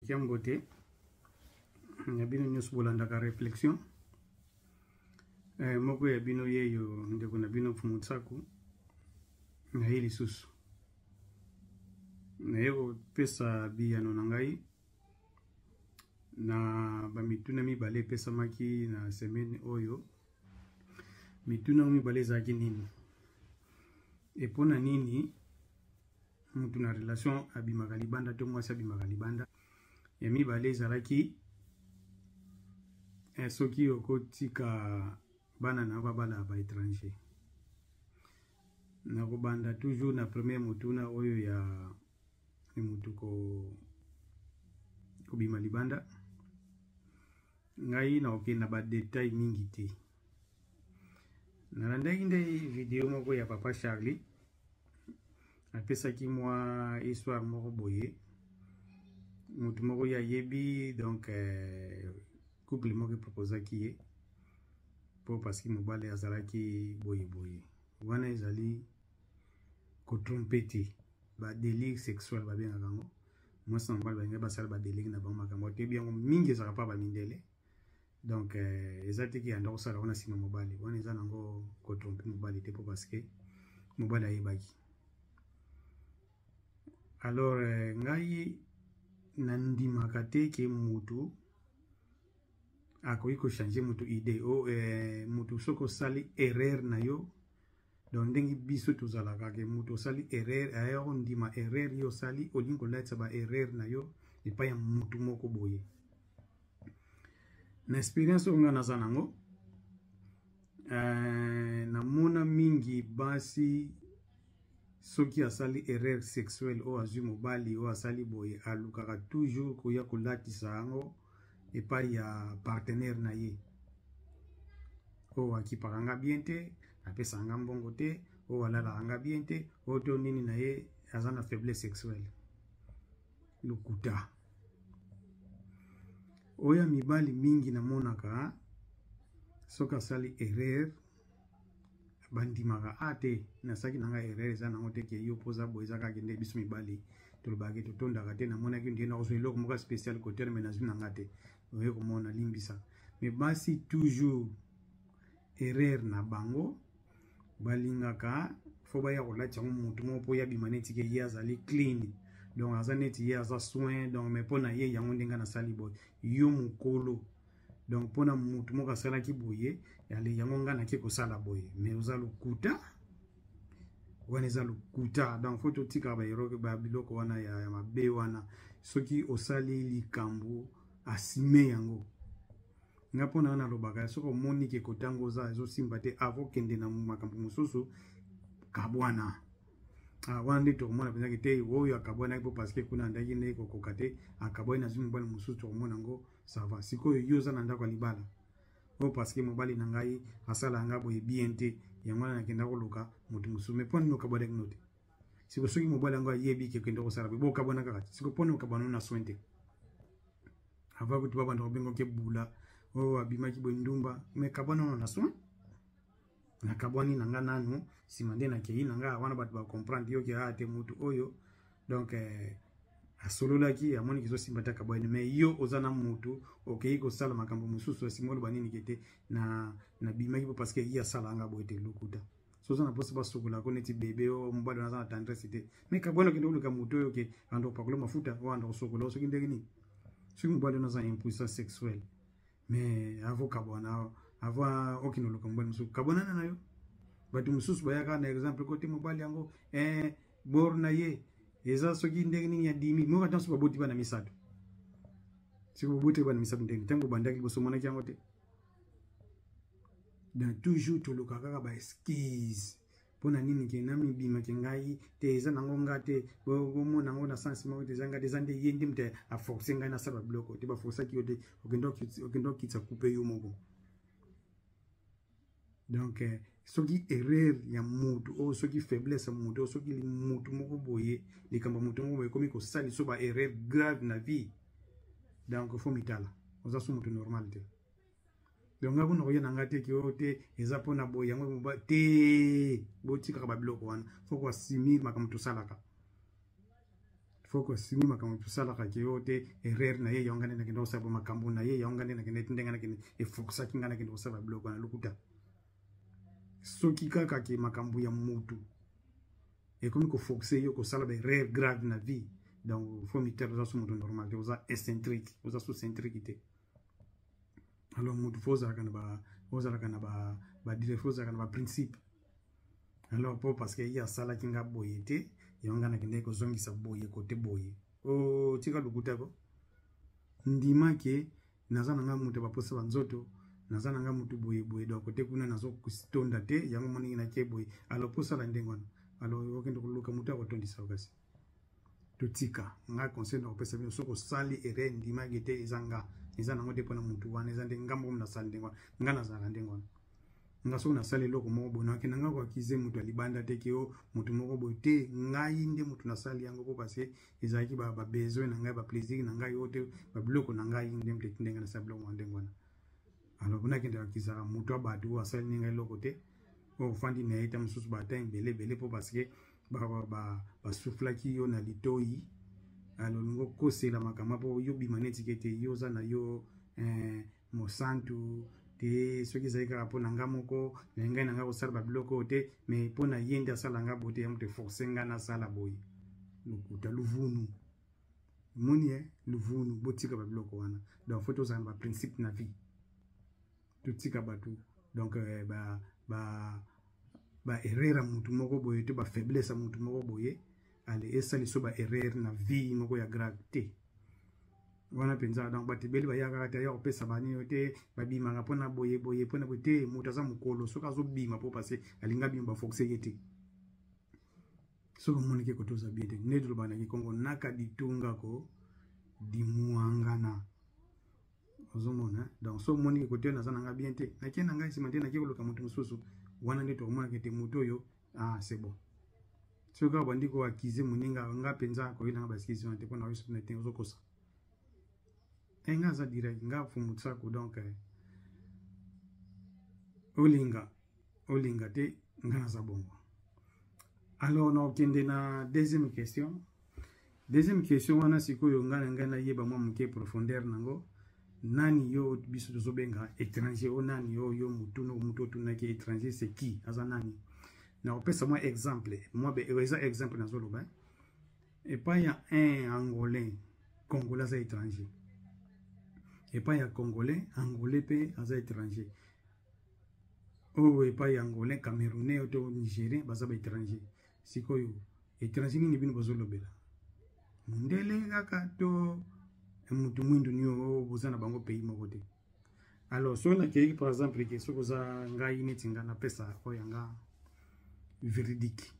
Kiambote na bino nyonso bolandaka réflexion eh, moko ya bino yeyo ndeko na bino Mfumu Nsaku naye lisusu naye kopesa biyano na ngai na bamituna mibale epesamaki na semaine oyo. Mituna mibale ezalaki nini e mpo na nini mutu na relation abimaka libanda to mwasi abimaka libanda? Ya mibale ezalaki eh, soki okotika bana na babala ba étranger. Nakobanda toujours na premier motuna oyo ya mutu kobima libanda. Ngai nakokende na badetail mingi te. Nalandaki nde video moko ya papa Charlie, apesaki mwa histoire moko boye, motu moko ye ayebi. Donc couple moko eproposaki ye mpo parce que mobali azalaki boye boye. Wana ezali kotrompe te, badélire sexuel babengaka yango. Mwasi na mobali balingi basala badélire na bango, makambo toyebi yango mingi ezalaka mpa bamindele. Donc eza te ke yanda kosala wana nsima mobali wana, eza nango kotrompe mobali te mpo parce que mobali ayebaki. Alors ngai nandimaka te ke mutu akoki kochange mutu idée o mutu soki osali erreur na yo. Donc ndenge biso tozalaka ke mutu osali erreur, aya kondima erreur yo osali, olingi kolatisa ba erreur na yo epai ya mutu moko boye. Na expérience oyo ngai naza nango, namona mingi basi soki asali erreur sexuelle oyo azwi mobali oyo asali boye, alukaka toujours koya kolatisa yango epai ya partenaire na ye oyo akipaka nga bien te, apesaka nga mbongo te, oyo alalaka nga bien te, oyo to nini na ye aza na faiblesse sexuelle. Lokuta. Oyo ya mibali mingi namonaka, soki asali erreur bandimaka a te, nasalaki na ngai erreur, eza nango te ke yo mpoza boye, eza kaka nde biso mibali tolobaka totondaka te. Namonaki nde nakozwa eloko moko spécial kotere, me nazwi na nga te, oye komona, limbisa. Mais basi toujours erreur na bango balingaka fo baya kolatisa yango motu moko mpo ye abima neti ke ye azali clean, donc aza neti ye aza soin. Donc mais mpo na ye yango ndenge nasali boye, yo mokolo, donc mpona motu moko asalaki boye, ale yango ngai nake kosala boye. Mais oza lokuta, wana eza lokuta. Donc fo totikaka babiloko wana ya mabe wana. Soki osali likambo, asime yango. Nga mpona wana nalobaka, soki omoni ke kotango oza ezosimba te, avokende na makambo mosusu, kabwana. Ah, wana nde tokomona mpenzaki te oyo akabwanaki mpo parce que kuna andaki nde kokoka te, akabwani, nazwi mobali mosusu, tokomona yango ça va. Sikoyo yo oza na ndako ya libala oyo parce que mobali na ngai asala nga boye bien te, yango wana nakenda koluka moto mosusu. Mais mpo nini okabwanaki no te? Siko soki mobali yango ayebi ke okende kosala boye, bokabwana kaka te. Siko mpo nini okabwana na soin te? Avant kutu babanda kobenga oke bula oyo abimaki boye ndumba, mais kabwana no na soin. Nakabwani na nga nanu, nsima nde nakei na nga wana, bato bacomprendre yoki a te motu oyo. Donc asololaki, amoniki ezosimba te, akabwani. Mais yo oza na motu, okei kosala makambo mosusu, nsima oloba nini ke te nabimaki mpo parce que ye asala nga boye te. Lokuta. So oza na mposa basukolako neti bebe oyo mobali wana aza na tendresse te, mais kabwana, okende koluka motu oyo ke anda kopakola mafuta oyo anda kosokola soki ndenge nini. Soki mobali wana aza impuissance sexuelle, mais avo kabwana, avant okende oluka mobali mosusu, kabwanana na yo. Bato mosusu bayaka na exemple kote mobali yango bor na ye eza soki ndenge nini ya dimi moko ata mosusu baboti bana misato. Soki boboti bana misato, ndenge ntango obandaki liboso omonaki yango te. Donc toujours toluka kaka baexcuse mpona nini ke namibimaki ngai te, eza nango nga te, bomona yango na sens moko te, eza nga te, eza nde ye nde moto aforce ngai nasala biloko te. Baforçaki yo te, okende okitisa coupe yo moko. Donc soki erreur ya motu oyo, soki faiblesse ya motu oyo, soki motu moko boye, likambo ya motu moko boye ekomi kosalisa ba erreur grave na vie, donc fo mitala oza so motu normal te. Donc nga kuna koya na ngai te ke oyo te eza mpona boye yango te. Botikaka babiloko wana, fo koassumer makambo tosalaka. Faut koassumer makambo tosalaka ke yo te erreur na ye, yango nde nakende kosala makambo na ye, yango nde nakende ndenge nakende eforçaki ngai nakende kosala biloko na lokuta. Soki kaka ke makambo ya mutu ekomi koforcer yo kosala baerreur grave na vie, donc faut mitala, oza so moto normal te, oza excentrique, oza so centrique te. Alors motu faut ozalaka na ba ozalaka na ba badire, faut ozalaka na baprincipe. Alors mpo parce que ye asalaki nga boye te, yango nga nakendaki kozongisa boye kote boye, otika lokuta ko ndima ke naza na nga moto baposa banzoto, naza na nga motu boye boye, donc kote kuna nazotonda te, yango moningi nake boye. Alors posala ndenge wana, alors okende koluka moto akotondisa. Kasi totika nga conseil na kopesa bino: soki osali erreur, ndimaki te eza nga, eza nango te mpona motu wana, eza nde nga moko nasali ndenge wana. Nga nazalaka ndenge wana. Nga soki nasali eloko moko boye, nakende nga koaccuser moto ya libanda te ke o motu moko boye te. Ngai nde motu nasali yango mpo parce ezalaki babesoin na ngai, baplaisir na ngai, oyo te babiloko na ngai nde moto ndenge nasali biloko mwa ndenge wana. Alors mpona akende koaccusaka moto ya bato oyo asali ndenge eloko te, oyo ofandi na ye ta mosusu bata ebele ebele mpo parce que basoufflaki yo na litoi. Alors olingi okosela makambo mpo yo bima neti ke te yo oza na yo mosantu te. Soki ezali kaka mpo na nga moko na ngai na nga kosala babiloko oyo te, mais mpo na ye nde asala nga boye te, ya moto eforce nga nasala boye. Lokuta, luvunu moni e luvunu. Botika babiloko wana. Donc faut tozala na baprincipe na vie, totika bato. Donc ba ba baerreur ya motu moko boye to bafaiblesse ya motu moko boye, ale esali so baerreur na vie moko ya grave te wana mpenza. Donc bato ebele baya kaka te aya kopesa banini te, babimaka mpona boye boye, mpona boye te. Moto aza mokolo, soki azobima mpo parce alingi abima, baforce ye te. Soki omoniki kote oza bien te, nde tolobaka na Kikongo naka ditungako dimwangana, ozomona. Donc so omoniki kote naza nanga bien te, nakie na ngai nsima te, nakie koluka moto mosusu wana nde tokomonaka te moto oyo, ah, c'est bon. Soki kaka bandi koaccuser moninga, nga mpenza koyelanga baexcuse wana te, mpona oyo soki na te ozokosa. E nga aza direct, nga fumusako. Donc olinga olinga te, nga naza bongo. Alors nakokende na deuxième question. Deuxième question wana sikoyo, ngai na ngai nayeba mwa moke profondeur nango. Nani yo biso tozobenga étranger? O nani oyo mutuna, mutu otunaki étranger c'est qui, aza nani? Nakopesa mwa exemple, mwa eza exemple nazoloba. Epai ya un Angolais, Congolais aza étranger. Epai ya Congolais, Angolais mpe aza étranger. Oyo epai ya Angolais, Camerounais to Nigérien baza baétranger. Sikoyo étranger nini bino bozolobela? Mondele kaka to motu mwindu nini oyo boza na bango pays moko te? Alors soki nakei par exemple ke soki oza ngai neti nga, napesa oyo yanga véridique,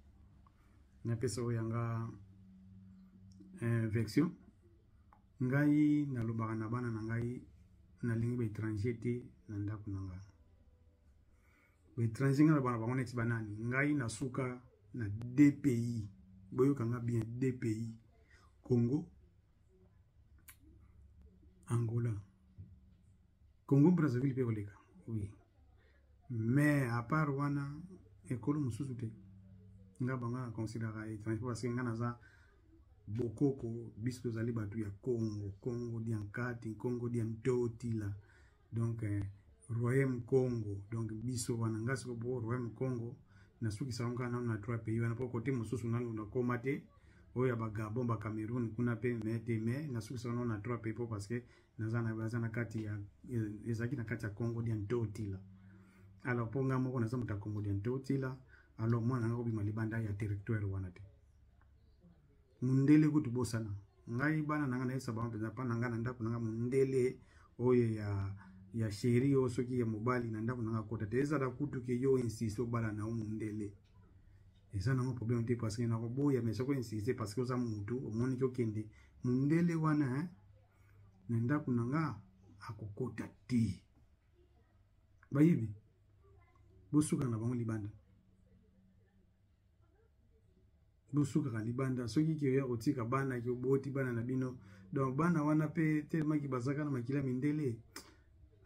napesa oyo yanga version. Ngai nalobaka na bana na ngai, nalingi baétranger te na ndako na ngai. Baétranger, ngai nalobaka na bango neti banani? Ngai nasuka na deux pays, boyokanga bien, deux pays: Congo, Angola. Congo Brazzaville mpe koleka, oui, mais à part wana ekolo mosusu te. Nga bango na considéraka étranger parce que nga naza bokoko, biso tozali bato ya Congo, Congo diankati, Congo dia Ntotila, donc royaume Congo. Donc biso wana, nga siko bo royaume Congo, nasukisaka kaka nano na trois pays wana, mpo kote mosusu nano nakóma te, oyo ya bagabon, bacameroun kuna mpe me te. Mais nasukisaka nano na trois pays mpo parce que naza na kati ya, ezalaki na kati ya Congo dia Ntotila. Alors mpo nga moko naza moto ya Congo dia Ntotila, alors mwana nanga kobima libanda ya territoire wana te. Mundele kutu bosana. Ngai bana na ngai nayebisa bango mpenza, mpa na ngai na ndako na ngai, mundele oyo ya chéri oyo soki ya mobali na ndako na ngai akota te. Ezala kutu ke yo insiste obala na yo mundele, eza nango problème te parce que nakoboya. Mais soki insiste parce que oza mutu omoniki okende mundele wana na ndako na nga akokota te. Bayebi, bosuka na bango libanda, bosukaka libanda. Soki ke oya kotika bana, ke oboti bana na bino, donc bana wana mpe telemaki bazaka na makila mindele.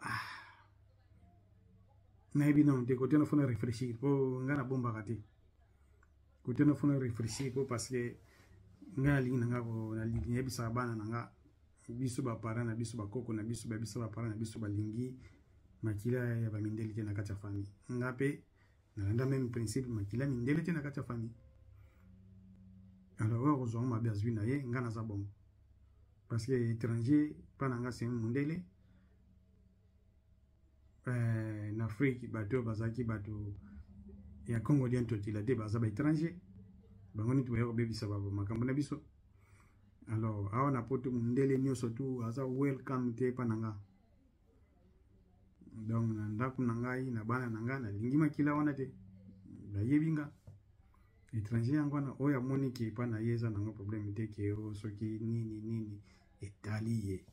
Ah. Nayebi nano te kote na fona réfléchir mpo ngai nabombaka te, kote na fona réfléchir mpo parce que Ngai nalingi na nga nalingi nayebisaka bana na nga, biso baparent na biso, bakoko na biso, babiso baparent na biso balingi makila ya bamindele te na kati ya famille. Nga mpe nalanda meme principe, makila mindele te na kati ya famille. Alors oyo akozwa ngo mabe, azwi na ye. Nga naza bongo parce que étranger mpa na nga c'est mundele. Na Afrique, bato oyo bazalaki bato ya Congo dia Ntotila te, baza baétranger, bango neti baya kobebisa makambo na biso. Alors awa na Poto, mundele nyonso tu aza welcome te epa na nga. Donc na ndako na ngai, na bana na ngai, nalingi makila wana te, bayebi nga étranger. Yango wana, oyo amoni ke epa na ye eza nango problème te, ke o soki nini nini etali ye,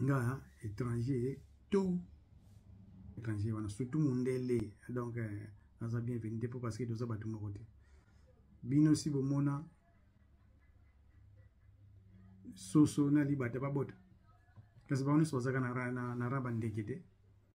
nga étranger tout étranger wana, surtout mundele, donc aza bienvenu te, mpo parce que toza bato moko te. Bino si bomona soso na libata babota, kasi bango nyonso bazalaka na, na, na ra bandeke te.